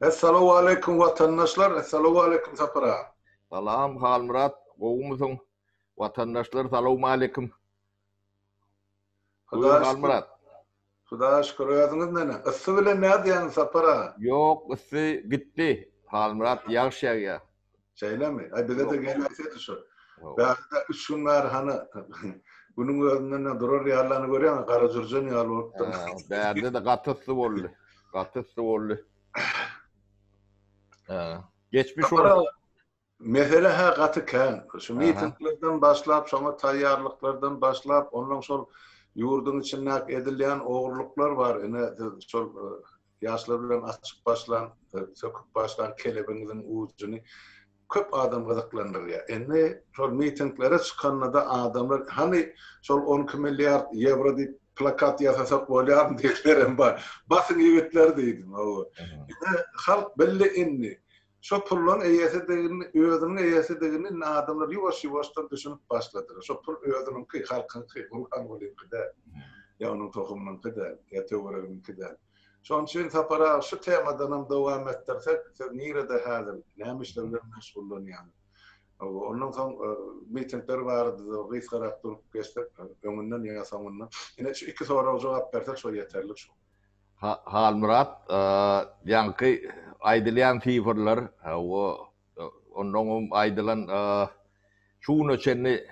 Essalawwaleýkum watandaşlar, Essalawwaleýkum Sapar aga. Salam Halmyrat, gowumysyň? Watandaşlar salowmaleýkim. Hudaýa Halmyrat. Hudaýa şükür, özüňiz nene? Yssy bilen nädýäňiz Sapar aga? Ýok, yssy gitdi. Halmyrat ýagyş ýagýar. Şeýlemi? Aý bize-de geläýsedi şu. Bärde üç gün bäri hany günüň özünden durar ýalyny görýäňmi, gara jürjen ýaly bolupdyr. Bärde-de gaty yssy boldy. Gaty yssy boldy. Geçmiş bolsun. Mesele-hä gaty kän. Şu mitinglerden başlap, şoňa taýýarlyklardan başlap, ondan şol ýurduň içindäki edilýän ogurlyklar bar. Ine, siz şol ýaşlar bilen açyp başlan, söküp başlan kelebiňiziň ujuny köp adam gyzyklandyrýar. Indi şol mitinglere çykanda-da adamlar, hany şol 12 milliard ýewro diýip plakat ýasasak bolýarmy diýenlerem bar. Basyň ýigitler diýdim. Hawa. Ine, halk bildi indi. Şo pullaryň eýesidigini, özüniň eýesidigini indi adamlar ýuwaş-ýuwaşdan düşünip başladylar. Şo pul özüniňki, halkyňky, Gurbangulyňky däl. Ýa onuň tohumynyňky däl, ýa töwereginiňki däl. Şonuň üçin Sapar aga şu temadanam dowam etdirsek, siz nirede häzir, näme işler bilen meşgullanýaňyz? Ondan soň mitingler barada-da gysgarak durup geçsek, öňünden ýa soňundan. Ine şu iki soraga jogap bersek şo ýeterlik şu. Halmyrat, ýaňky aýdylýan sifrler, hawa, onnoňam aýdylan, şu güne çenli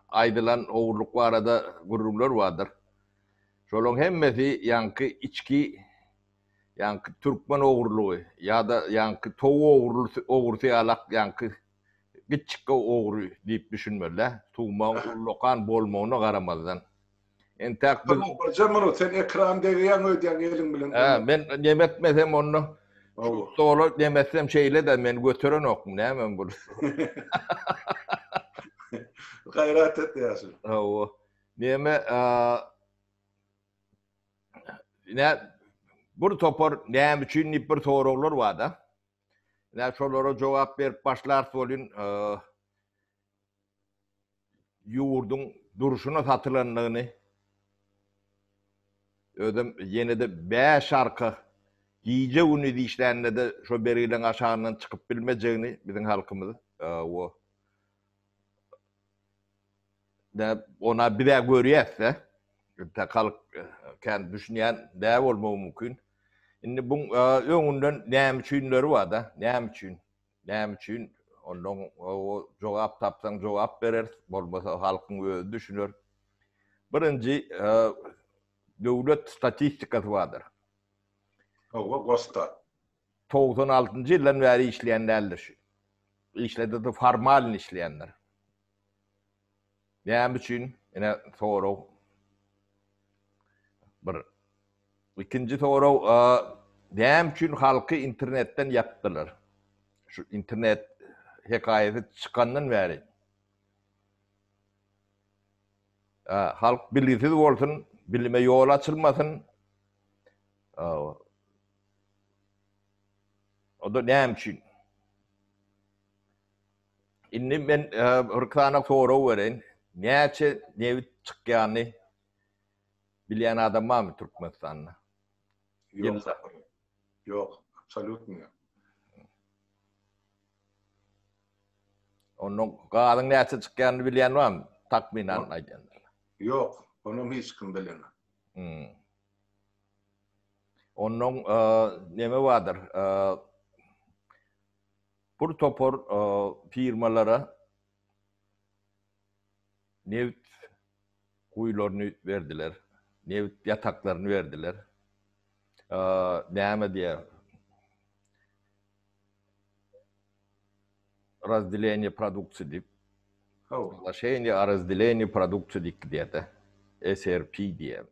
aýdylan ogurlyk barada gürrüňler bardyr. Şolaryň hemmesi ýaňky içki, ýaňky türkmen ogurlygy ýa-da ýaňky towuk ogrusy ýalak ýaňky kiçjikge ogry diýip düşünmeli-dä, sumagyň ullakan bolmagyna garamazdan. Entäk biz... Birje minut, sen ekran degýäň öýdýäň eliň bilen. Hä, men neme etmesem onda, şu stola neme etsem şeýle-de meni göterenokmy, nämem bu? Gaýrat et ýaşuly. Hawa. Neme, ine, bir topar näme üçin diýip bir soraglar bar-da. Ine, şolara jogap berip başlarys welin, ýurduň durşuna satylandygyny, özem ýene-de bäş arka gije-gündiz işlände-de şo bergileň aşagyndan çykyp bilmejegini biziň halkymyz o ona biz-ä görýäs-de, entek halk kän düşünýän däl bolmagy mümkin. Indi buň öňünden näme üçinleri bar-da, näme üçin? Näme üçin? Ondan jogap tapsaň jogap bereris, bolmasa halkyň özi düşüner. Birinji döwlet statistikasy bardyr. Hawa, Gosstat. 96-njy ýyldan bäri işleýän däldir şu. Işledi-de formalny işleýändir. Näme üçin? Ine sorag. Bir. Ikinji sorag, näme üçin halky internetden ýapdylar? Şu internet hekaýasy çykandan bäri. Halk bilgisiz bolsun, bilime ýol açylmasyn. O-da näme üçin? Indi men bir sany sorag bereýin. Näçe nebit çykýany bilýän adam barmy Türkmenistanda? Ýok. Ýok, absolýutno ýok. Ondan gazyň näçe çykýanyny bilýän barmy? Takmynan aýdýanlar. Ýok, onam hiç kim bilenok. Hmm. Ondan neme bardyr? Bir topar firmalara nebit guýularyny berdiler, nebit ýataklaryny berdiler. Näme diýer? Razdeleniýe produksiýa diýip. Soglasheniýe o razdeleniýe produksiýa diýip gidýär-de. SRP diýýär.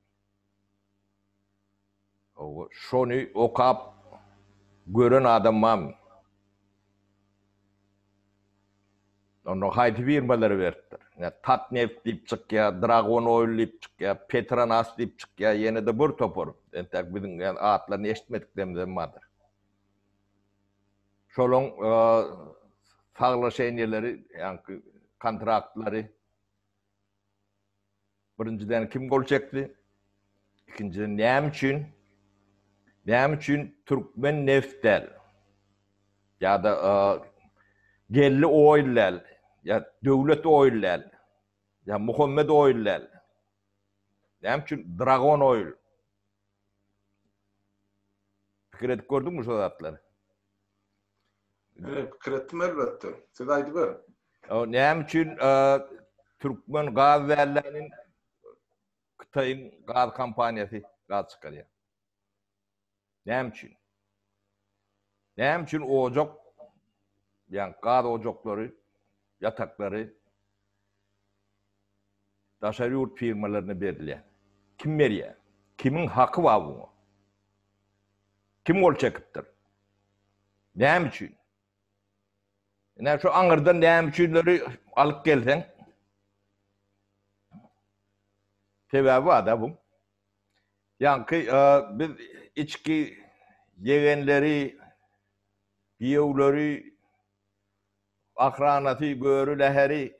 Hawa, şony okap gören adam barmy? Onda haýsy firmalara beripdir? Ine, Tatneft diýip çykýar, Dragon Oil diýip çykýar, Petronas diýip çykýar, ýene-de bir topar, entäk biziň ýa atlaryny eşitmediklerimizem bardyr. Şolaň saglaşeniýeleri, ýaňky kontraktlary Birinjiden kim gol çekdi? Ikinjiden näme üçin? Näme üçin türkmen neft däl? Ýa-da Geldi Oil däl, ýa Döwlet Oil däl, ýa Muhammet Oil däl. Näme üçin Dragon Oil? Pikir edip gördüňmi şu zatlary? Evet, pikir etdim elbetde. Siz aýdyberiň. Näme üçin türkmen gaz dällänin Hytaýyň gaz kompaniýasy gaz çykarýar? Näme üçin? Näme üçin ojak, ýagny gaz ojaklary, ýataklary daşary ýurt firmalaryna berilýär? Kim berýär? Kimiň haky bar buňa? Kim gol çekipdir? Näme üçin? Ine şu aňyrdan näme üçinleri alyp gelseň sebäbi bar-da bu. Ýaňky biz içki ýegenleri, giýewleri, ahranasy, göri, läheri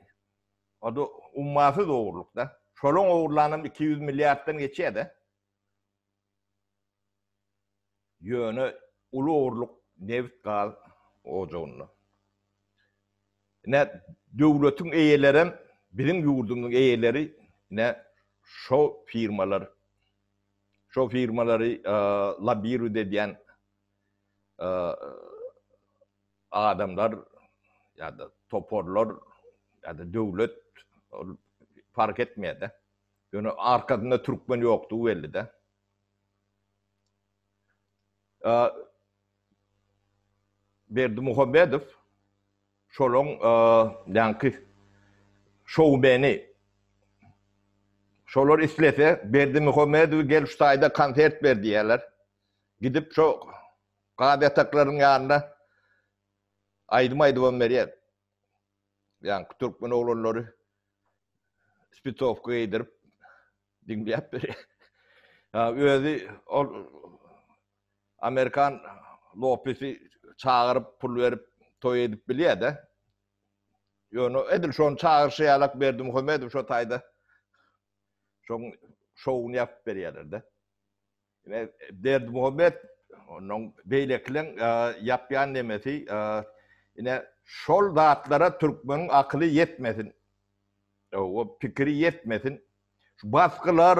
o-da ummasyz ogurlyk-da. Şolaň ogurlanam 200 milliarddan geçýär-de. Ýöne uly ogurlyk nebit-gaz ojagynda. Ine, döwletiň eýelerem, biziň ýurdumyzyň eýeleri ine şo firmalar, şo firmalary lobirowat edýän adamlar ýa-da toparlar ýa-da döwlet ol park etmeýär-de. Ýöne arkasynda türkmen ýokdugy belli-de. Berdimuhamedow şolaň ýaňky şoumeni. Şolar islese Berdimuhamedowy gel şu taýda konsert ber diýerler. Gidip şo gaz ýataklarynyň ýanynda aýdym aýdybam berýär. Ýaňky türkmen oglanlary spitowka geýdirip diňläp berýär. Özi ol amerikan Lopesi çagyryp pul berip toý edip bilýär-de. Ýöne edil şony çagyryşy ýalak Berdimuhamedow şo taýda şoň şowuny ýapyp berýärler-de. Ine Berdimuhamet onuň beýlekileň ýapýan nemesi ine şol zatlara türkmeniň akyly ýetmesin. O pikiri ýetmesin. Şu basgylar,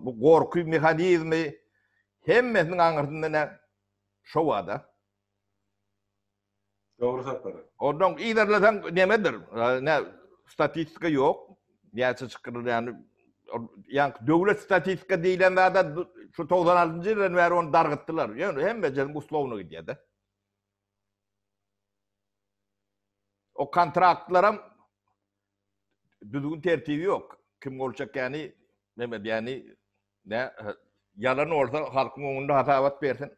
bu gorky mehanizmi hemmesiniň aňyrsynda ne şo bar-da. Dogry Sapar. Ondan yzarlasaň nemedir? Ne statistika ýok. Näçe çykarylýany ýa döwlet statistika diýlen zada şu 96-njy ýyldan bäri ony dargytdylar. Ýöne hemme ýeriň uslovno gidýär-de. O kontraktlaram düzgün tertibi ýok. Kim gol çekýäni, neme edýäni, ne ýalan bolsa halkyň öňünde hasabat bersin.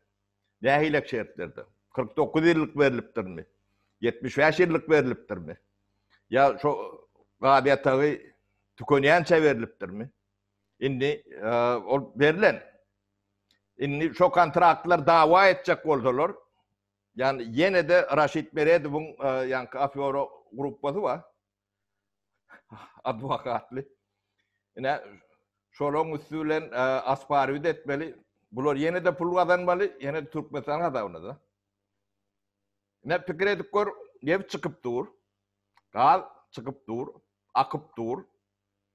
Nähilek şertlerde? 49 ýyllyk berlipdirmi? 75 ýyllyk berlipdirmi? Ýa şo gaz ýatagy tükenýänçä berlipdirmi? Indi e, ol berlen. Indi şo kontraktlar dawa etjek bolsalar, ýani ýene-de Raşid Meredowyň e, ýaňky afýora gruppasy bar. Adwokatly. Ine şolaryň üsti bilen e, asparwid etmeli. Bular ýene-de pul gazanmaly, ýene-de Türkmenistan hasabyna-da. Ine pikir edip gör, nebit çykyp dur. Gaz çykyp dur, akyp dur.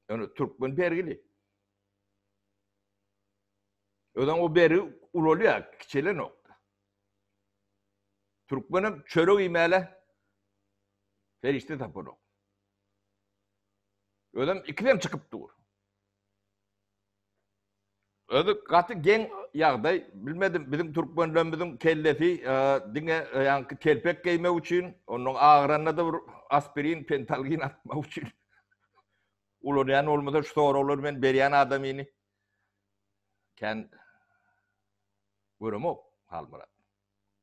Ýöne türkmen bergili. Özem o bergi ulalýar, kiçelenok. Türkmenem çörek iýmäle serişde tapanok. Özem ikisem çykyp dur. Özi gaty geň ýagdaý, bilmedim, biziň türkmenlerimiziň kellesi e, diňe e, ýaňky telpek geýmek üçin, ondan agyranda-da bir aspirin, pentalgin atmak üçin ulanýan bolmasa şu soraglary men berýän adamyny kän göremok Halmyrat.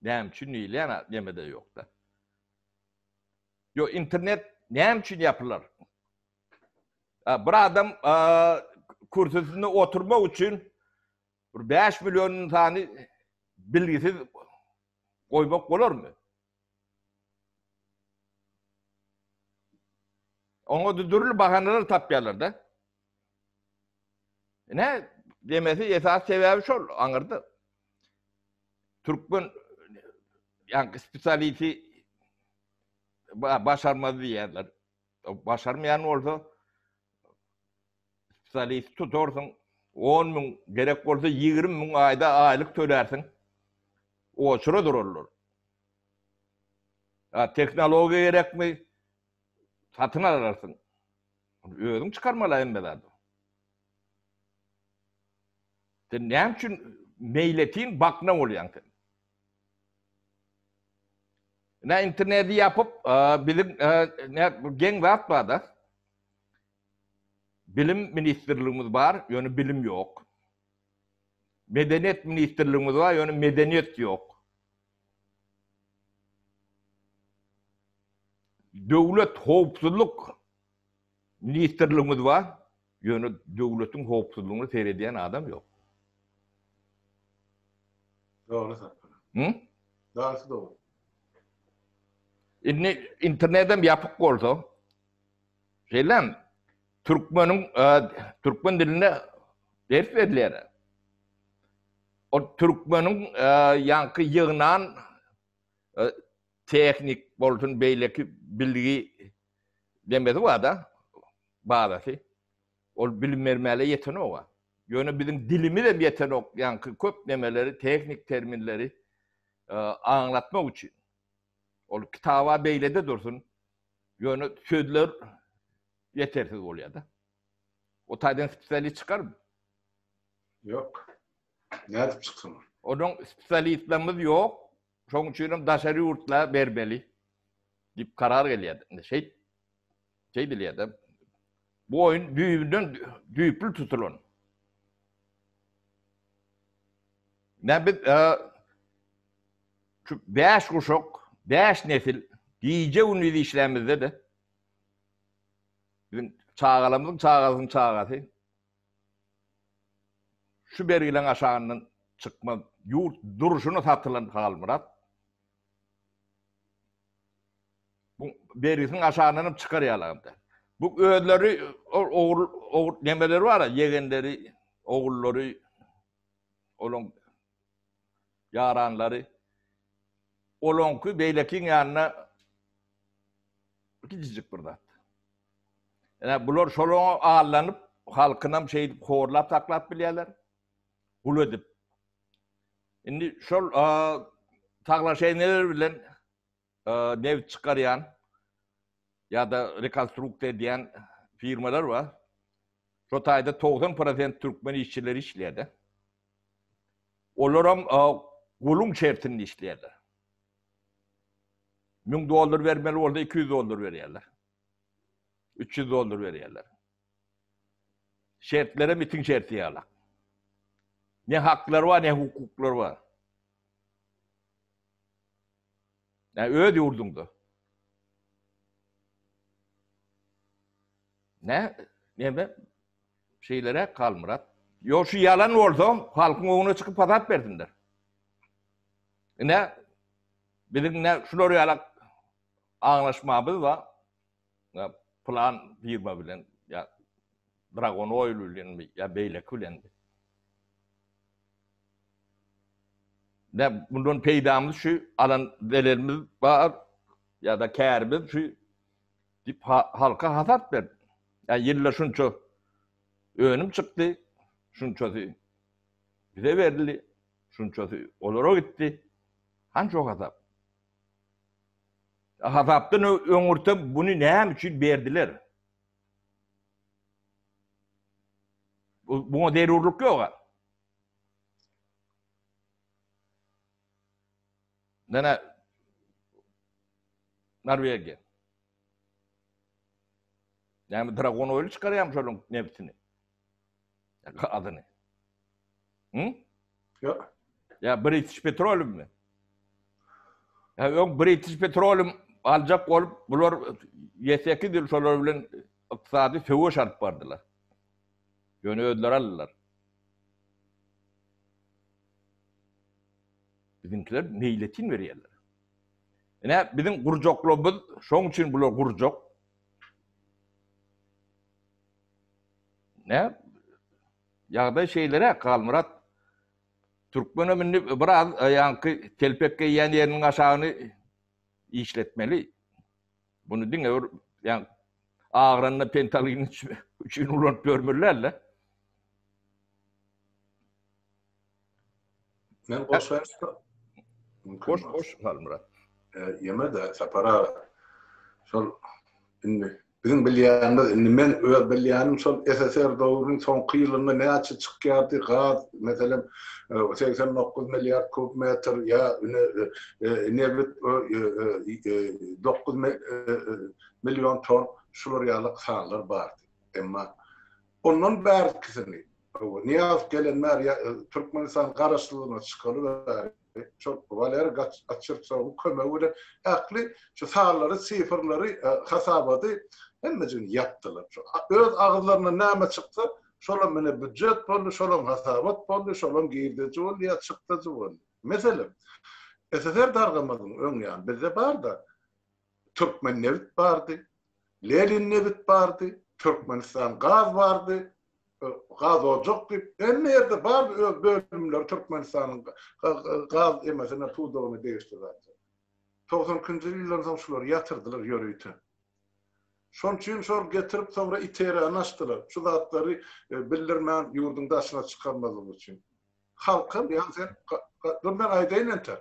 Näme üçin diýilýän neme-de ýok-da. Ýok, internet näme üçin ýapylar? Bir adam kürsüsinde oturmak üçin bir 5 million ynsany bilgisiz goýmak bolarmy? Oňa da dürli bahanalar tapýarlar-da. Ine, demesi esas sebäbi şol aňyrda. Türkmen. Ýaňky spesialisti başarmaz diýýärler. Başarmaýan bolsa spesialisti tutarsyň, 10 müň, gerek bolsa 20 müň aýda aýlyk tölärsiň. Oçura durarlar. Ýa tehnologiýa gerekmi? Satyn alarsyň. Özüň çykarmaly hemme zady. Sen näme üçin meýletin bakna bolýaň sen? Ne interneti ýapyp, biziň ne geň zat bar-da. Bilim ministrligimiz bar, ýöne bilim ýok. Medeniýet ministrligimiz bar, ýöne medeniýet ýok. Döwlet howpsuzlyk ministrligimiz bar, ýöne döwletiň howpsuzlygyna seredýän adam ýok. Dogry Sapar. Hı? Dogry dogry. Indi internetem ýapyk bolsa, şeýlem türkmeniň e, türkmen dilinde ders berilýär. O türkmeniň e, ýaňky ýygnan e, tehnik bolsun beýleki bilgi demesi bar-da, bazasy. Ol bilim bermäle ýetenok-a. Ýöne biziň dilimizem ýetenok, ýaňky köp nemeleri, tehnik terminleri aňlatmak üçin. Ol kitaba beýlede dursun, ýöne sözler ýetersiz bolýar-da. O taýdan spesialist çykarmy? Ýok. Nädip çyksyn? Onuň spesialistlerimiz ýok. Şonuň üçin hem daşary ýurtla bermeli diýip karar gelýär. Indi şeýt şeýdilýär-de. Bu oýun düýbünden düýpli tutulan. Ne biz e, şu 5 guşak, 5 nesil gije gündiz işlämizde de biziň çagalarymyzyň çagasynyň çagasy Şu bergileň aşagyndan çykmaz. Ýurt durşuna satylan Halmyrat. Bu bergisiniň aşagyndan hem çykar ýalagam däl. Bu özleri ogul ogul nemeleri bar, ýegenleri, ogullary, olaň ýaranlary. Olaňky beýlekiň ýanynda kiçijik bir zat. Ine bular şolaňa allanyp, halkynam şeýdip horlap saklap bilýärler. Gul edip. Indi şol saglaşeýneler bilen nebit çykarýan ýa-da rekonstruksiýa edýän firmalar bar. Şo taýda 90% türkmen işçileri işleýär-de. Olaram guluň şertinde işleýärler. 1000 dollar bermeli bolsa 200 dollar berýärler. 300 dollar berýärler. Şertlerem itiň şerti ýalak. Ne haklary bar, ne hukuklary bar. Ya öz ýurduňda. Ne? Neme? Şeýleräk Halmyrat. Ýok şu ýalan bolsa halkyň öňüne çykyp hasap bersinler. Ine biziň ne şular ýalak aňlaşmamyz bar. Ya plan firma bilen ya Dragon Oil bilen ya beýleki bilen. Ne bundan peýdamyz şu alan zelelimiz bar ya da kärimiz şu diýip halka hasap ber. Ya ýylda şunça önüm çykdy, şunçasy bize berildi, şunçasy olara gitdi. Hany şo hasap? Hasapdan öňürte buny näme üçin berdiler? Buňa zerurlyk ýok. Nene Norwegiýa. Näme Dragon Oil çykarýarmy şonuň nebitini? Gazyny. Hı? Ýok. Ýa British Petroleum mi? Ýa öň British Petroleum aljak bolup, bular 7-8 ýyl şolar bilen ykdysady söweş alyp bardylar. Ýöne özleri aldylar. Biziňkiler meýletin berýärler. Ine biziň gurjaklarymyz şoň üçin bular gurjak. Ne? Ýagdaý şeýleräk Halmyrat. Türkmenem indi biraz ýaňky telpek geýýän ýeriniň aşagyny işletmeli. Muny diňe bir ýa agyranda pentalgin üçin ulanyp ýörmeli däl-de. Men goşaýyn. Goş, goş Halmyrat. Ýeme-de Sapar aga. Şol indi biziň bilýänimiz, indi men öz bilýänim şol SSR döwrüniň soňky ýylynda näçe çykýardy gaz, meselem, 89 milliard kub metr ýa nebit 9 million ton şular ýaly sanlar bardy. Emma ondan bärkisini Nyýazow gelen bäri Türkmenistan garaşsyzlygyna çykaly bäri şol Waleriý Gaçyrtsowyň kömegi bilen ähli şu sanlary, sifrleri, hasabady hemmejigini ýapdylar. Şu öz agyzlaryndan näme çyksa, şolam ine býujet boldy, şolam hasabat boldy, şolam girdeji boldy ýa çykdajy boldy. Meselem, SSR dargamazynyň öň ýany bizde bar-da, Türkmennebit bardy, Leninnebit bardy, Türkmenistan gaz bardy, gaz ojak diýip, hemme ýerde bardy öz bölümleri Türkmenistanyň gaz emesine, pudagyna degişli zatlar. 92-nji ýyldan soň şulary ýatyrdylar ýörite. Şonuň üçin şol getirip soňra ITR-ni açdylar. Şu zatlary bildirmän ýurduň daşyna çykarmazlyk üçin. Halkam, ýa sen, dur men aýdaýyn entek.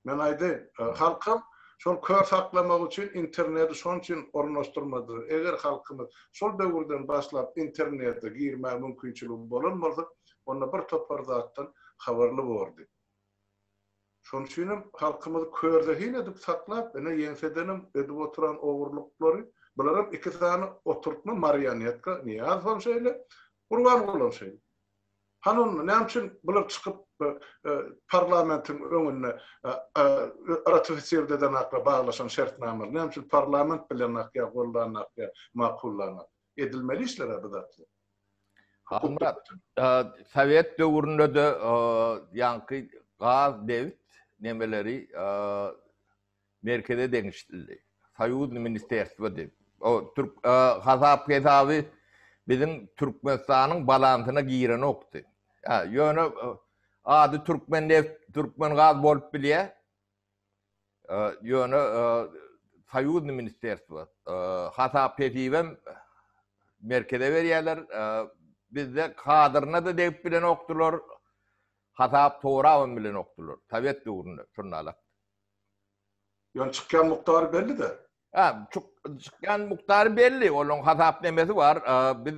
Men aýdaýyn, halkam şol kör saklamak üçin interneti şonuň üçin ornaşdyrmadylar. Eger halkymyz şol döwürden başlap internete girmäge mümkinçiligi bolan bolsa, onda bir topar zatdan habarly bordy. Şonuň üçinem halkymyzy körzehin edip saklap, ine ýeňsedenem edip oturan ogurlyklary, bularam iki sany oturtma marionetka, Nyýazowam şeýle, Gurbangulam şeýle. Hany onda näme üçin bular çykyp parlamentiň öňünde ratifisird edenaklar baglaşan şertnamalary näme üçin parlament bilenak ýa goldanak ýa makullanak? Edilmeli işler-ä bu zatlar. Halmyrat, sowet döwründe-de ýaňky gaz, nebit nemeleri merkeze deňişlidi. Soýuznyý ministerstwo diýip. O türk hasap hesaby biziň Türkmenistanyň balansyna girenokdy. Ýa ýöne ady Türkmenneft, Türkmengaz bolup bilýär. Ýöne Soýuznyý ministerstwo hasap hesibem merkeze berýärler. Bizde kadryna-da degip bilenokdylar. Hasap sorabam bilenokdylar. Sowet döwründe şundalak. Ýöne çykýan mukdary belli-de. Hä, çykýan mukdary belli, olaryň hasap nemesi bar. Biz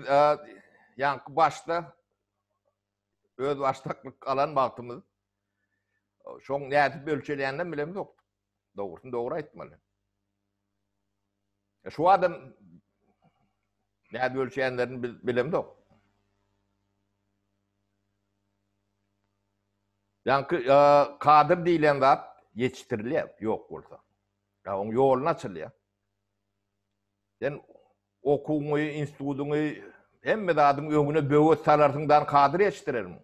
ýaňky başda özbaşdaklyk alan wagtymyz şoň nädip ölçelýäninem bilemzokdyk. Dogrusyny dogry aýtmaly. Şu adam nädip ölçeýänlerini biz bilemzok. Ýaňky kadr diýlen zat ýetişdirilýär, ýok bolsa. Ýa oň ýoluny açylýar. Sen okuwyňy, institutyňy, hemme zadyň öňüne böwet salarsyň dan kadr ýetişdirermiň?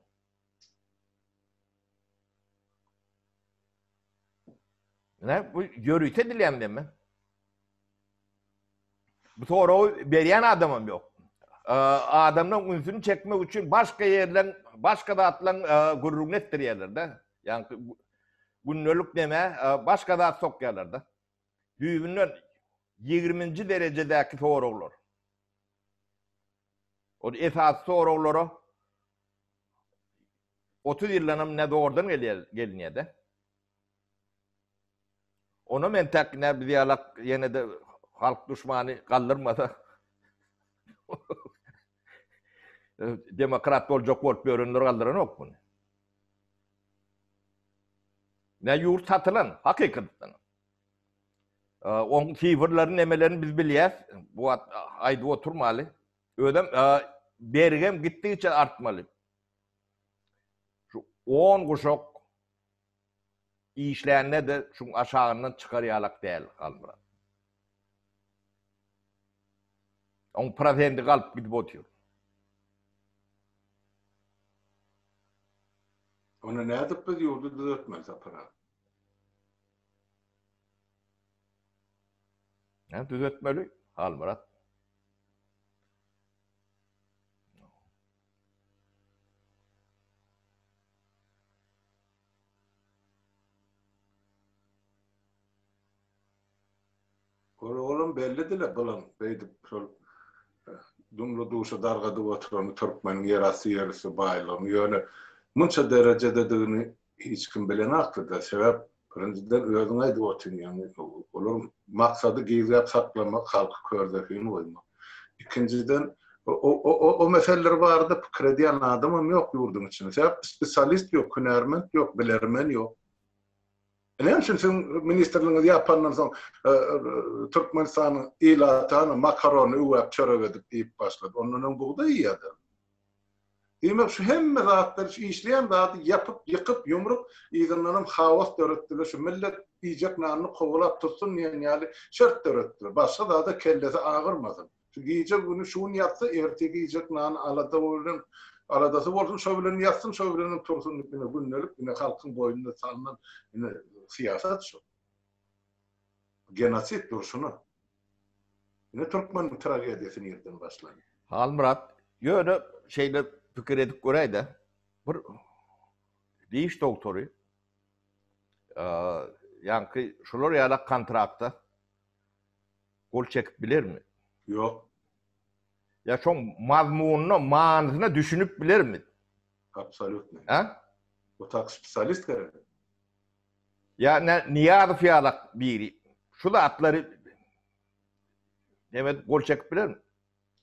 Ine, bu ýörite edilýän neme? Bu soragy berýän adamam ýok. Adamlaryň ünsüni çekmek üçin başga ýerleň, başga zatlaryň gürrüňini etdirýärler-de. Ýagny gündelik neme, başga zat sokýarlar-da. Düýbünden ýigriminji derejedäki soraglar. Ol esasy soraglara 30 ýyldanam ne zordan gelýär, gelinýär-de. Onam entäk nä biz ýalak ýene-de halk duşmany galdyrmasa demokrat boljak bolup ýörenler galdyranok muny. Nä ýurt satylan hakykatdan. Oň sifrlerini nemelerini biz bilýäs. Bu wagt aýdyp oturmaly. Özem bergem gitdigiçe artmaly. Şu 10 guşak Işlände-de şuň aşagyndan çykar ýalak däl, Halmyrat. Oň prosendi galyp gidip otyr. Onda nädip biz ýurdy düzetmeli Sapar aga? Nädip düzetmeli, Halmyrat? Öňem bellidi-le bulaň beýdip şol dumly-duşa dargadyp oturany türkmeniň ýerasty ýerüsti baýlygyny. Ýöne munça derejededigini hiç kim bilenakdy-da. Sebäp birinjiden özüň aýdyp otyň ýaňy olaryň maksady gizläp saklamak, halky körzehin goýmak. Ikinjiden o meseleler barada pikir edýän adamam ýok ýurduň içinde. Sebäp spesialist ýok, hünärment ýok, bilermen ýok. Näme üçin siziň ministrligiňizi ýapandan soň Türkmenistanyň ilaty hany makarony üwäp çörek edip iýip başlady. Ondan öň bugdaý iýýärdi. Diýmek şu hemme zatlary şu işleýän zady ýapyp ýykyp ýumrup yzyndanam haos döretdiler şu millet iýjek nanyny kowalap tutsun diýen ýaly şert döretdiler. Başga zada kellesi agyrmasyn. Şu gije güni şu gün ýatsa ertirki iýjek nany alada bilen aladasy bolsun şo bilen ýatsyn şo bilenem tursun diýip ine gündelik ine halkyň boýnuna salnan ine syýasat şu. Genosid durşuna. Ine türkmeniň tragediýasy nirden başlandy. Halmyrat, ýöne şeýle pikir edip göräýdä, bir diş dogtory ýaňky şular ýalak kontrakta gol çekip bilermi? Ýok. Ýa şoň mazmunyna, manysyna düşünip bilermi? Absolýutno. A? O tak spesialist gerek. Ýa ne Nyýazow ýalak biri şu zatlary neme edip gol çekip bilermi?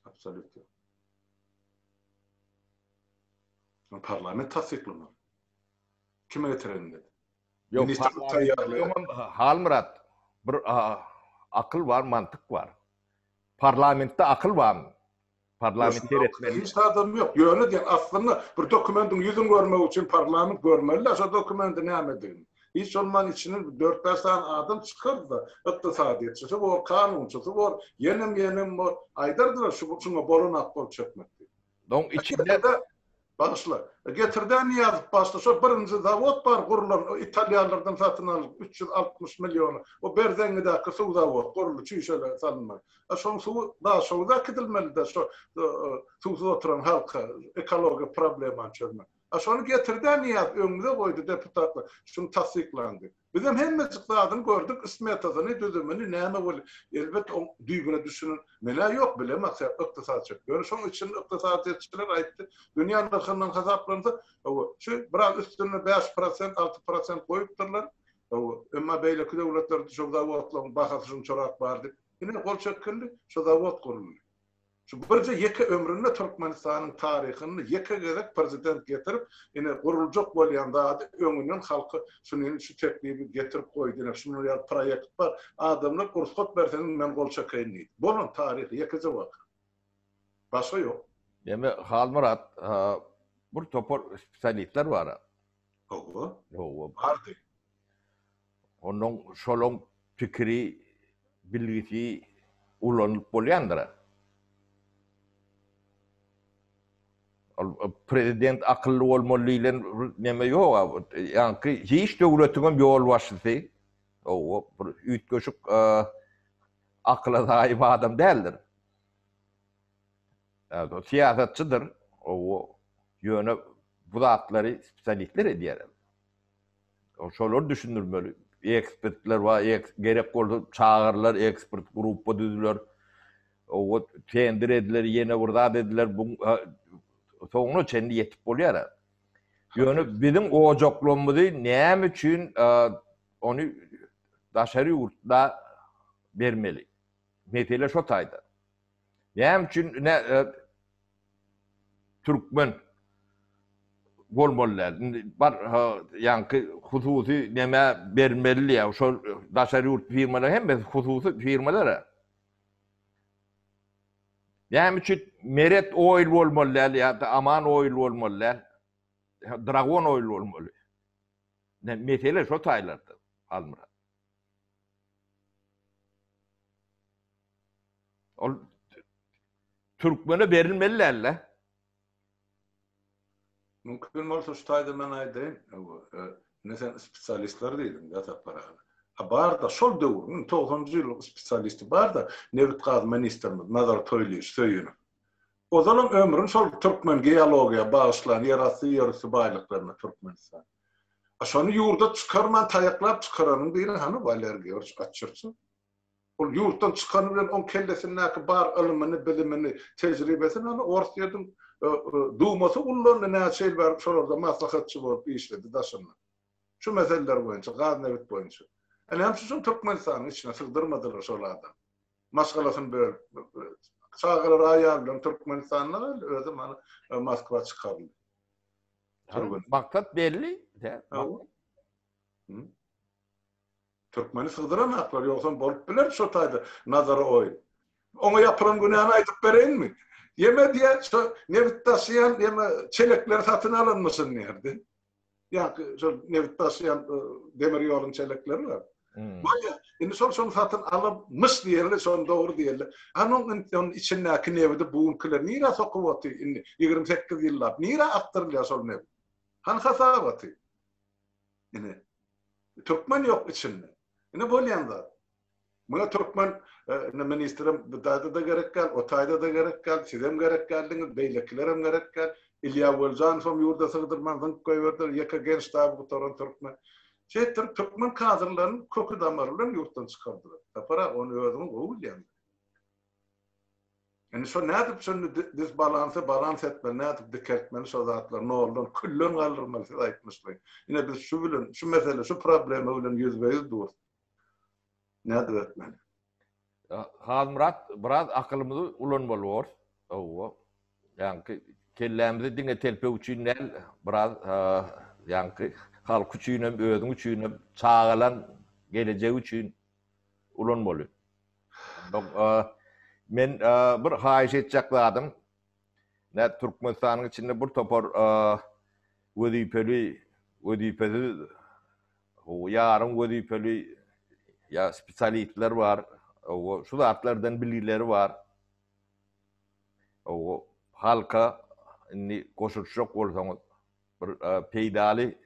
Absolýutno. Parlament tassyklamaly. Kime getirenini. Ýok, taýýarlaýar. Halmyrat, bir akyl bar, mantyk bar. Parlamentde akyl barmy? Parlament seretmeli. Hiç zadam ýok. Ýöne diýen aslynda bir dokumentiň ýüzüni görmek üçin parlament görmeli-dä şo dokumenti nämedigini. Hiç bolman içinden dört-bäş sany adam çykardy-da, ykdysadyýetçisi bor, kanunçysy bor, ýenem-ýenem bor. Aýdardylar şu şuňa bolanok gol çekmek diýip. Oň içinde Bagyşla. Getirde Nyýazow başda şo birinji zawod bar gurulan o italýanlardan satyn alyp 360 milliona o Berzeňňidäki suw zawod guruldy çüýşeler salynmaly. A şoň suwy Daşoguza äkidilmelide şo suwsuz oturan halka ekologiýa problemany çözmek. A şony getirde Nyýazow öňümize goýdy deputatlar şuny tassyklaň diýip. Bizem hemmejik zadyny gördük, smetasyny, düzümini, näme bol, elbet oň düýbüne düşünen men-ä ýok, bilemok, sebäp ykdysatçy. Ýöne şoň içinde ykdysadyýetçiler aýtdy, dünýä nyrhyndan hasaplansa, hawa, şu biraz üstünde 5%, 6% goýupdyrlar, hawa, emma beýleki döwletlerde şol zawodlaryň bahasy şunçarak bar diýip, ine gol çekildi, şo zawod guruldy. Şu birje ýeke ömründe Türkmenistanyň taryhynda ýeke gezek prezident getirip, ine guruljak bolýan zady öňünden halka şuny şu teklibi getirip goýdy, ine şunuň ýaly proýekt bar, adamlar rugsat berseňiz men gol çekeýin diýdi. Bolan taryhy ýekeje waka. Başga ýok. Ýeme Halmyrat bir topar spesialistler bar. Hawa. Hawa. Bardy. Onnoň şolaň pikiri, bilgisi ulanylyp bolýandyr-a. Ol prezident akylly bolmaly diýlen bir neme ýog-a. Ýaňky hiç döwletiňem ýolbaşçysy hawa, bir üýtgeşik akyla saýyp adam däldir. Syýasatçydyr, hawa, ýöne bu zatlary spesialistler edýär. Şolary düşündirmeli. Ekspertler bar, gerek bolsa çagyrylar, ekspert gruppa düzüler. Owa tender ediler, ýene bir zat ediler. Bu soňuna çenli ýetip bolýar. Ýöne biziň ojaklarymyzy näme üçin ony daşary ýurtda bermeli? Mesele şo taýda. Näme üçin ne türkmen bolmaly däl. Indi bar ýaňky hususy neme bermeli ýa şol daşary ýurt firmalar hemmesi hususy firmalar. Näme üçin Meret Oil bolmaly däl ýa-da Aman Oil bolmaly däl? Dragon Oil bolmaly. Mesele şo taýlarda Halmyrat. Ol türkmene berilmeli däl-de. Mümkin bolsa şu taýda men aýdaýyn. Ine sen spesialistler diýdiň-de Sapar aga. A bar-da şol döwrüň togsanjy ýylyň spesialisti bar-da nebit-gaz ministrimiz Nazar Toýlyýewiç Söýünow. Ozalam ömrüni şol türkmen geologiýa bagyşlan ýerasty ýerüsti baýlyklaryna Türkmenistan. A şony ýurda çykarman taýaklap çykaranyň biri hany Waler Georgiç Açyrçow. Ol ýurtdan çykany bilen oň kellesindäki bar ylmyny, bilimini, tejribesini ony Orsýetiň Dumasy ullandy näçe ýyl bäri şolarda maslahatçy bolup işledi daşynda. Şu meseleler boýunça, gaz-nebit boýunça. E näme üçin şony Türkmenistanyň içine sygdyrmadylar şol adamy? Maşgalasyny bölüp, çagalary, aýaly bilen Türkmenistanda galdy, özem ana Moskwa çykaryldy. Maksat belli. Türkmeni sygdyranaklar, ýogsam bolup biler şo taýda nazary oýun. Oňa ýapylan günäni aýdyp bereýinmi? Ýeme diýýär, şo nebit daşaýan ýeme çelekleri satyn alanmyşyn diýerdi. Ýa-ki şol nebit daşaýan demir ýoluň çelekleri bar. Bolýar. Indi şol şony satyn alanmyş diýeli, şony dogry diýeli. Hany onuň içindäki nebidi bu günkiler nirä sokup otyr indi 28 ýyllap? Nirä akdyrylýar şol nebit? Hany hasabaty? Ine. Türkmen ýok içinde. Ine bolýan zat. Muňa türkmen ine ministrem bu taýda-da gerek däl, o taýda-da gerek däl, sizem gerek däldiňiz, beýlekilerem gerek däl. Ilýa Weljanowam ýurda sygdyrman zyňyp goýberdiler, ýeke genştaby gutaran türkmen. Şeýtdirip türkmen kadrlaryny köki-damary bilen ýurtdan çykardylar. Sapar aga, ony özüňiz gowy bilýäňiz. Indi şo nädip şony disbalansy balans etmeli, nädip dikeltmeli şo zatlary noldan, külden galdyrmaly siz aýtmyşlaýyn. Ine biz şu bilen, şu mesele, şu problema bilen ýüzbe-ýüz durus. Nädip etmeli? Halmyrat biraz akylymyzy ulanmaly borus. Hawa. Ýaňky kellämizi diňe telpek üçin däl, biraz ýaňky halk üçinem, özüň üçinem, çagalaň gelejegi üçin ulanmaly. Men bir haýyş etjek zadym, nä Türkmenistanyň içinde bir topar wezipeli, wezipesiz, ýarym wezipeli ýa spesialistler bar, şu zatlardan bilgileri bar. Halka indi goşulyşjak bolsaňyz bir peýdaly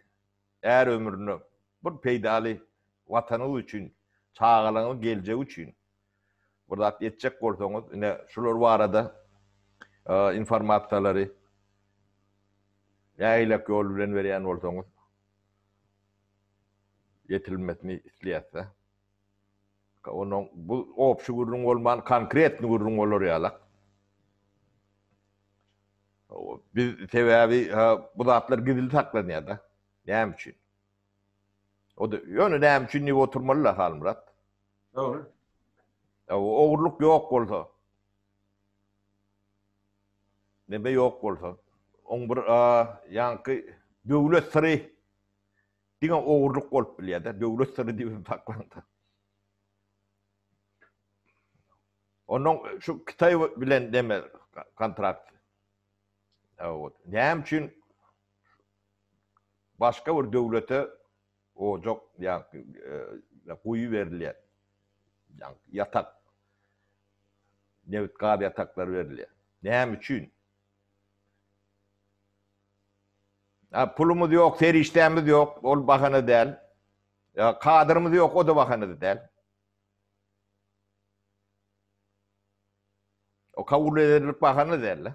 Är ömründe bir peýdaly Watanyňyz üçin, çagalaryňyzyň geljegi üçin bir zat etjek bolsaňyz, ine şular barada informasiýalary nähilek ýol bilen berýän bolsaňyz ýetirilmesini isleýäs-de. Onuň bu obşi gürrüň bolman, konkretny gürrüň bolar ýalak. Biz sebäbi bu zatlar gizli saklanýar-da. Näme üçin? O-da ýöne näme üçin diýip oturmaly-da Halmyrat. Dogry. Ogurlyk ýok bolsa, neme ýok bolsa, oň bir ýaňky döwlet syry diňe ogurlyk bolup bilýär-de, döwlet syry diýip saklaňda. Ondan şu Kitaý bilen deme kontrakt. Näme üçin başga bir döwlete ojak ýa guýy berilýär? Ýatak nebit gaz ýataklary berilýär. Näme üçin? Ha, pulumyz ýok, serişdämiz ýok, ol bahana däl. Ýa kadrymyz ýok, o da bahana däl. O kabul ederlik bahana däl.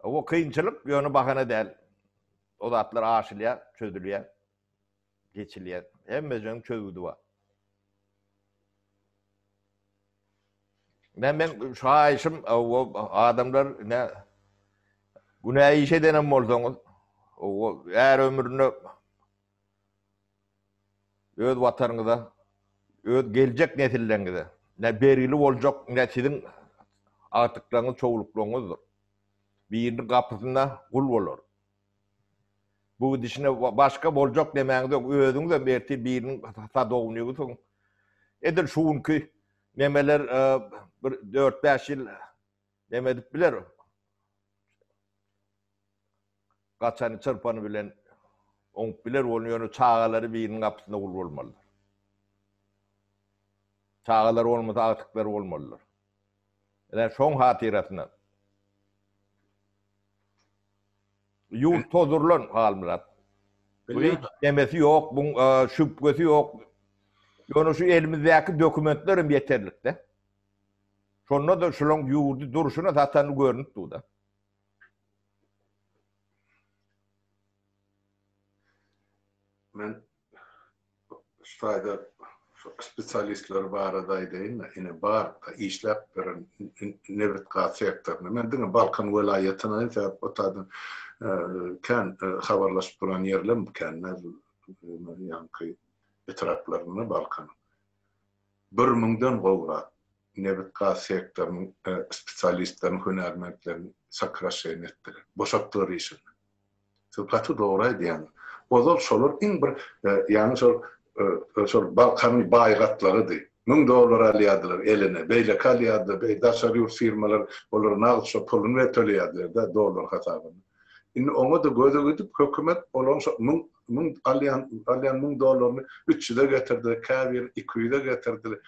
O kynçylyk ýöne bahana däl. O zatlar aşylýar, çözülýär, geçilýär. Hemmejegiň çözgüdi bar. Men men şu haýyşym o adamlar ne günä iş edenem bolsaňyz, o är ömründe Öz Watanyňyza, öz geljek nesilleriňize ne bergili boljak, ne siziň agtyklaryňyz, çowluklaryňyzdyr. Biriniň gapysynda gul bolar. Bu gidişine başga boljak demäňiz ýok, özüňizem ertir biriniň sadownigisiň. Edil şu günki nemeler bir dört-bäş ýyl neme edip biler. Gaçany çyrpany bilen oňup biler ony ýöne çagalary biriniň gapysynda gul bolmalydyr. Çagalary bolmasa agtyklary bolmalydyr. Ine şoň hatyrasyna. Ýurt tozdurylan Halmyrat. Bu hiç nemesi ýok, buň şübhesi ýok. Ýöne şu elimizdäki dokumentler hem ýeterlikde. Şonda-da şulaň ýurdy durşuna satany görnüp dur-da. Men şu taýda. Şu spesialistler barada aýdaýyn-da, ine bar işläp beren nebit-gaz sektorynda. Men diňe Balkan welaýatyny aýdýan, sebäp o taýdan kän habarlaşyp duran ýerlem kän ýaňky etraplarynda Balkanyň. Bir müňden gowrak nebit-gaz sektorynyň spesialistlerini, hünärmentlerini sokraşeniýe etdiler. Boşatdylar işinden. Siz gaty dogry aýdýaňyz. Ozal şolar iň bir ýaňy şol şol Balkanyň baý gatlagydy. Müň dollar alýardylar eline, beýleki alýardy, beý daşary ýurt firmalar olara nagt şo puluny berip töleýärdiler-de dollar hasabynda. Indi oňa-da gözi gidip hökümet olaryň şo müň müň alýan alýan müň dollaryny üç ýüze getirdi, käbiri iki ýüze getirdi.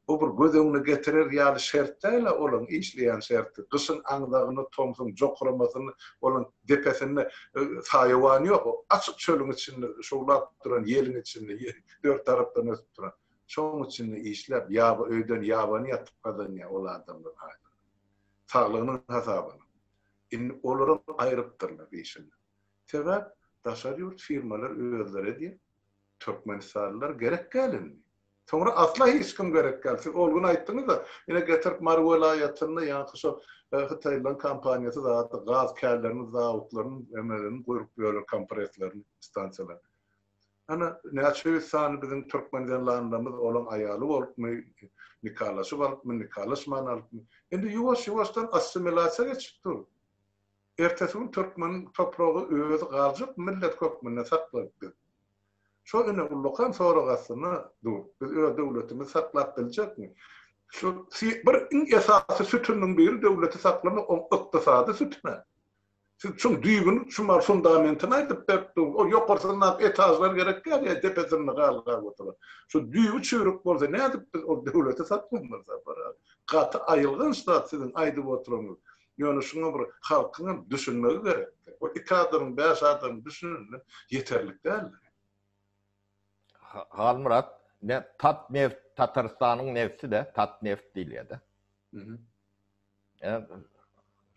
Bu bir göz öňüne getirer ýaly şert däl-ä olaryň işleýän şerti. Gyşyň aňzagyny, tomsuň jokramasyny olaryň depesinde saýawany ýok. Açyk çölüň içinde şowlap duran ýeliň içinde, dört tarapdan ösüp duran. Şoň içinde işläp, ýaba öýden ýabany ýatyp gazanýar ol adamlar aýlygyny. Saglygynyň hasabyna. Indi olaram aýrypdyrlar işinden. Sebäp daşary ýurt firmalar özleri edýär. Türkmenistanlylar gerek däl indi. Soňra asla hiç kim gerek däl. Siz ol gün aýtdyňyz-a, ine getirip Mary welaýatynda ýaňky şo hytaýlylaryň kompaniýasy zady gaz känlerini, zawodlaryny, emelerini gurup ýörler, kompreslerini, stansiýalaryny. Ana, näçe ýüz sany biziň türkmen zenlanlarymyz olaň aýaly bolupmy, nikalaşyp alypmy, nikalaşman alypmy. Indi ýuwaş-ýuwaşdan assimilasiýa geçip dur. Ertesi gün türkmeniň topragy özi galjak millet hökmünde saklanyp biz. Şo ine ullakan sorag astynda dur. Biz öz döwletimizi saklap biljekmi? Şu bir iň esasy sütüniniň biri döwleti saklamak oň ykdysady sütüni. Siz şuň düýbüni şumal fundamentini aýdyp berip dur. O ýokarsyndaky etažlar gerek däl ýa depesinde galgap oturan. Şu düýbi çüýrük bolsa nädip biz ol döwleti saklamaly Sapar aga? Gaty aýylganç zat siziň aýdyp oturanyňyz. Ýöne şuňa bir halkyň hem düşünmegi gerekdi. O iki adamyň, bäş adamyň düşünende ýeterlik däldi. Halmyrat, ne Tatneft, Tatarystanyň nefti-de, Tatneft diýilýär-de.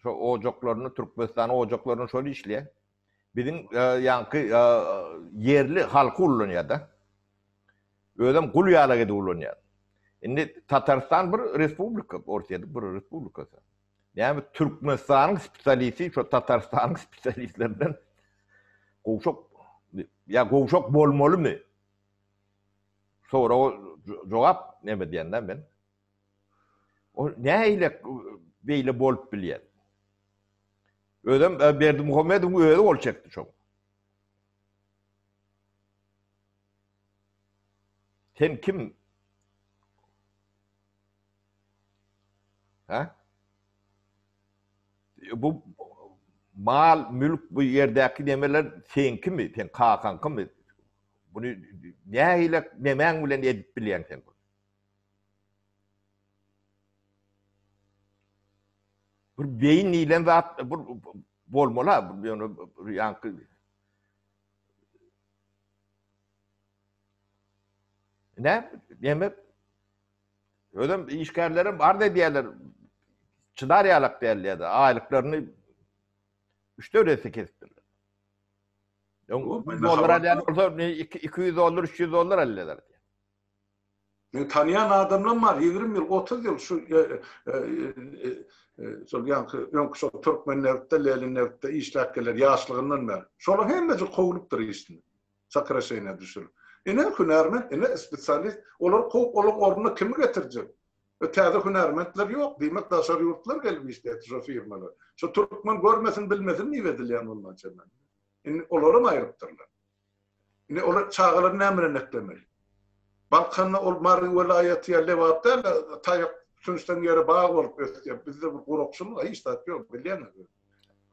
Şo ojaklaryny, Türkmenistanyň ojaklaryny şol işleýär. Biziň ýaňky ýerli halky ullanýar-da. Özem gul ýalak edip ulanýar. Indi Tatarystan bir respublika, Orsýetiň bir respublikasy. Näme Türkmenistanyň spesialisti şo Tatarystanyň spesialistlerinden gowşak ýa gowşak bolmalymy? Soraga jogap näme diýende men. O nähili beýle bolup bilýär? Özem e, Berdimuhamedowyň özi gol çekdi şoň. Sen kim? Ha? Bu mal, mülk bu ýerdäki nemeler seňkimi, sen kakaňkymy? Buny nähili nemäň bilen edip bilýäň sen bunu? Bir beýin diýlen zat bir bolmaly ha, ýöne ýaňky Ne? Näme? Özem işgärlerem arz edýärler. Çydar ýalak däl diýýärler. Aýlyklaryny 3-4 esse kesipdirler. Öň 100 dollar alýan bolsa, 200 dollar, 300 dollar alýarlar. Men tanýan adamlam bar, 20 ýyl, 30 ýyl şu şol ýaňky öňki şol Türkmennebitde, Lelinnebitde işläp geler ýaşlygyndan bäri. Şolaryň hemmesi kowlupdyr işinden. Sokraşeniýa düşürip. Ine hünärment, ine spesialist. Olary kowup, olaryň ornuna kimi getirjek? E, täze hünärmentler ýok. Diýmek, daşary ýurtlar gelip işleýär şo firmalar. Şo türkmen görmesin, bilmesin diýip edilýän bolmaly çemeli. Indi olaram aýrypdyrlar. Indi olar çagalaryny näme bilen eklemeli? Balkanda ol Mary welaýaty ýa Lebap däl, taýak sünçseň ýere bag bolup ösýär. Bizde bir gurakçylyk, hiç zat ýok, bilýäňiz.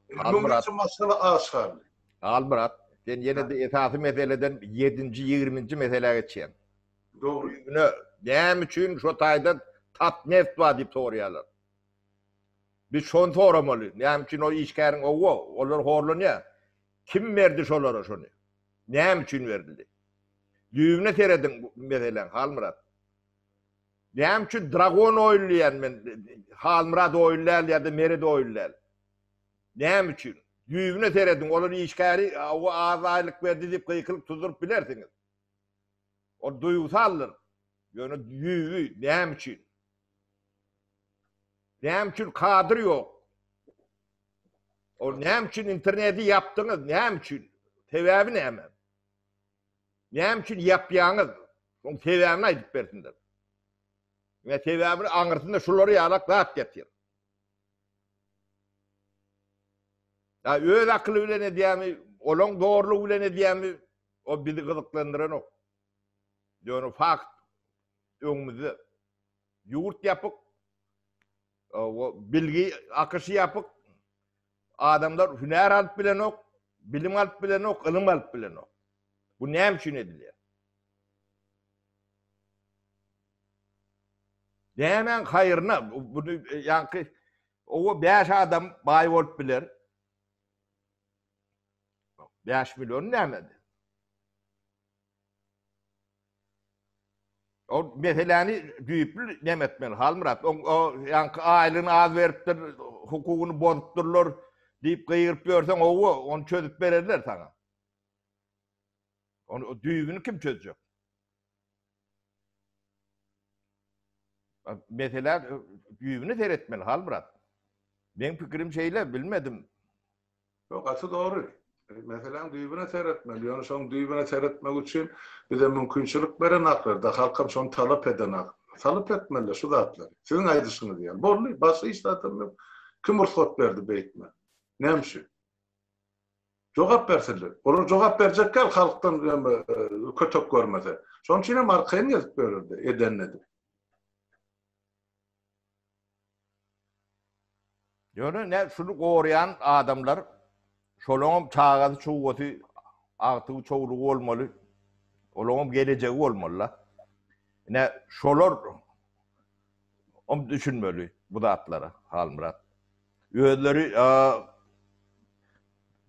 Müňlerçe maşgala aç galdy. Halmyrat, sen ýene-de esasy meseleden ýedinji, ýigriminji meselä geçýäň. Dogry. Düýbüne näme üçin şo taýda Tatneft bar diýip soraýarlar. Biz şony soramaly. Näme üçin o işgäriň owa, olar horlanýar. Kim berdi şolara şony? Näme üçin berildi? Düýbüne serediň bu meseläň, Halmyrat. Näme üçin Dragon Oil diýýän men, Halmyrat Oil däl ýa-da Meret Oil däl. Näme üçin? Düýbüne serediň, olar işgäri owa az aýlyk berdi diýip gykylyk tuzduryp bilersiňiz. Ol duýgusaldyr. Ýöne düýbi näme üçin? Näme üçin kadr ýok? O näme üçin interneti ýapdyňyz? Näme üçin? Sebäbi näme? Näme üçin ýapýaňyz? Oň sebäbini aýdyp bersinler. Ýa sebäbini aňyrsynda şular ýalak zat ýatyr. Ýa öz akyly bilen edýärmi, olaň zorlugy bilen edýärmi, o bizi gyzyklandyranok. Ýöne fakt öňümizde. Ýurt ýapyk, bilgi akyşy ýapyk, adamlar hünär alyp bilenok, bilim alyp bilenok, ylym alyp bilenok. Bu näme üçin edilýär? Nämäň haýryna bunu ýaňky owa 5 adam baý bolup biler. 5 million näme? O meseläni düýpli näme etmeli Halmyrat? O, o ýaňky aýlygyny az beripdir, hukugyny bozupdyrlar diýip gygyryp ýörseň, owa, ony çözüp bererler saňa. Ony düýbüni kim çözjek? Meselä düýbüne seretmeli Halmyrat. Meň pikirim şeýle, bilmedim. Ýok, gaty dogry. Meseläň düýbüne seretmeli. Ýöne şoň düýbüne seretmek üçin bize mümkinçilik berenaklar-da, halkam şony talap edenak. Talap etmeliler şu zatlary. Siziň aýdyşyňyz ýaly. Boldy, başga hiç zatam ýok. Kim rugsat berdi beýtmä? Näme üçin? Jogap bersinler. Olar jogap berjek däl halkdan kötek görmese. Şonuň üçin hem arkaýyn gezip ýörerdi, edenini edip. Ýöne ne şuny goraýan adamlar şolaňam çagasy çugasy agtygy çowlugy bolmaly. Olaňam gelejegi bolmaly-la. Ine şolar om düşünmeli bu zatlara Halmyrat. Özleri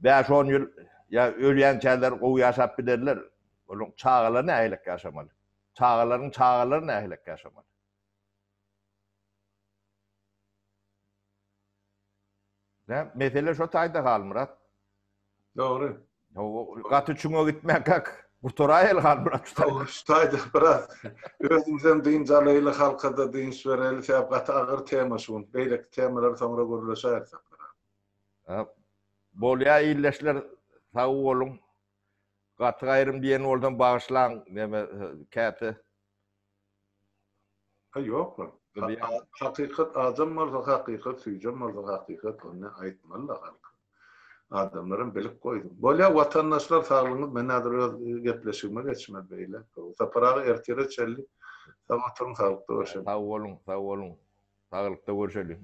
bäş-on ýyl ýa ölýänçäler gowy ýaşap bilerler. Olaryň çagalary nähilek ýaşamaly? Çagalaryň çagalary nähilek ýaşamaly? Nä, mesele şo taýda Halmyrat. Dogry. Gaty çuňa gitmäkäk gutaraýaly Halmyrat şu taýda. Şu taýda biraz özümizem dynç alaýly, halka-da dynç bereli, sebäp gaty agyr tema şu gün. Beýleki temalary soňra gürleşäris. Bolýa ildeşler sag boluň. Gaty gaýrym diýen bolsam bagyşlaň, neme käte Ha ýok lan. Hakykat ajam bolsa hakykat, süýjem bolsa hakykat, ony aýtmaly-da halka. Adamlaram bilip goýsun. Bolýa watandaşlar saglygyňyz men häzir öz gepleşigime geçmeli beýle. Sapar aga ertire çenli sag oturyň saglykda görşeliň. Sag boluň, sag boluň. Saglykda görşeliň.